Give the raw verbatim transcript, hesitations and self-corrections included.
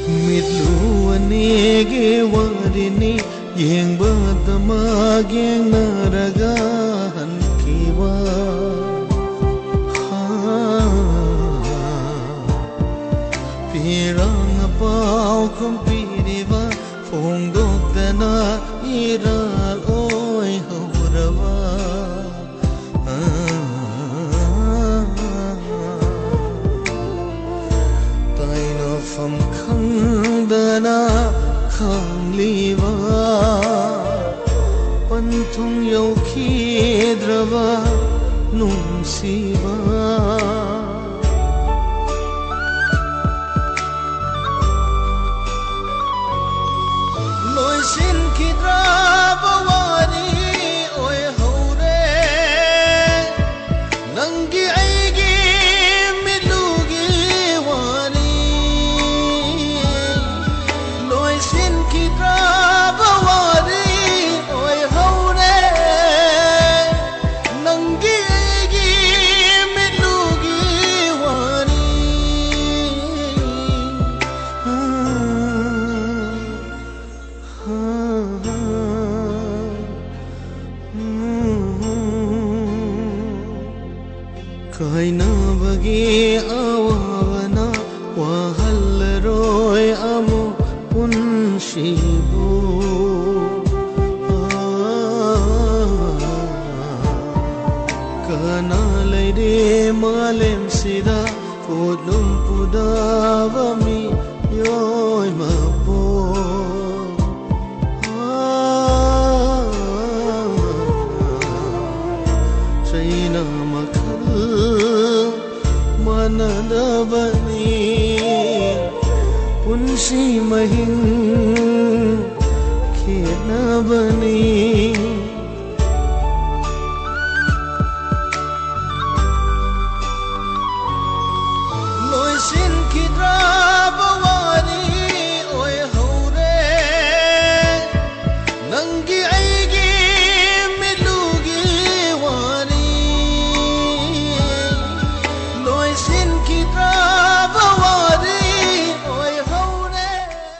ꯃꯤꯠꯂꯨ ꯑꯅꯤꯒꯤ ꯋꯥꯔꯤꯅꯤ, ꯌꯦꯡꯕꯗꯃꯛ ꯌꯦꯡꯅꯔꯒ ꯍꯟꯈꯤꯕ꯫ ꯍꯥ, ꯄꯤꯔꯥꯡꯅ ꯄꯥꯎꯈꯨꯝ ꯄꯤꯔꯤꯕ, ꯐꯣꯡꯗꯣꯛꯇꯅ ꯏꯔꯥꯜ ꯑꯣꯏꯍꯧꯔꯕ꯫ ꯇꯥꯏꯅꯐꯝ ꯈꯪꯗꯅ ꯈꯥꯡꯂꯤꯕ, ꯄꯟꯊꯨꯡ ꯌꯧꯈꯤꯗ꯭ꯔꯕ ꯅꯨꯡꯁꯤꯕ꯫ ꯂꯣꯏꯁꯤꯟꯈꯤꯗ꯭ꯔꯕ ꯋꯥꯔꯤ ꯑꯣꯏꯍꯧꯔꯦ, ꯅꯪꯒꯤ ꯑꯩꯒꯤ ꯃꯤꯠꯂꯨꯒꯤ ꯋꯥꯔꯤ꯫ ꯂꯣꯏꯁꯤꯟꯈꯤꯗ꯭ꯔꯕ ꯋꯥꯔꯤ ꯑꯣꯏꯍꯧꯔꯦ, ꯅꯪꯒꯤ ꯑꯩꯒꯤ ꯃꯤꯠꯂꯨꯒꯤ ꯋꯥꯔꯤ꯫ ꯀꯥꯏꯅꯕꯒꯤ ꯑꯋꯥꯕꯅ ꯋꯥꯍꯜꯂꯔꯣꯏ ꯑꯃꯨꯛ ꯄꯨꯟꯁꯤꯕꯨ꯫ ꯀꯅꯥ ꯂꯩꯔꯦ ꯃꯥꯂꯦꯝꯁꯤꯗ ꯄꯣꯠꯂꯨꯝ ꯄꯨꯗꯕ ꯃꯤꯑꯣꯏ ꯃꯄꯣꯛ? ꯆꯩꯅ ꯃꯈꯜ ꯃꯥꯟꯅꯗꯕꯅꯤ, ꯄꯨꯟꯁꯤ ꯃꯍꯤꯡ ꯈꯦꯠꯅꯕꯅꯤ꯫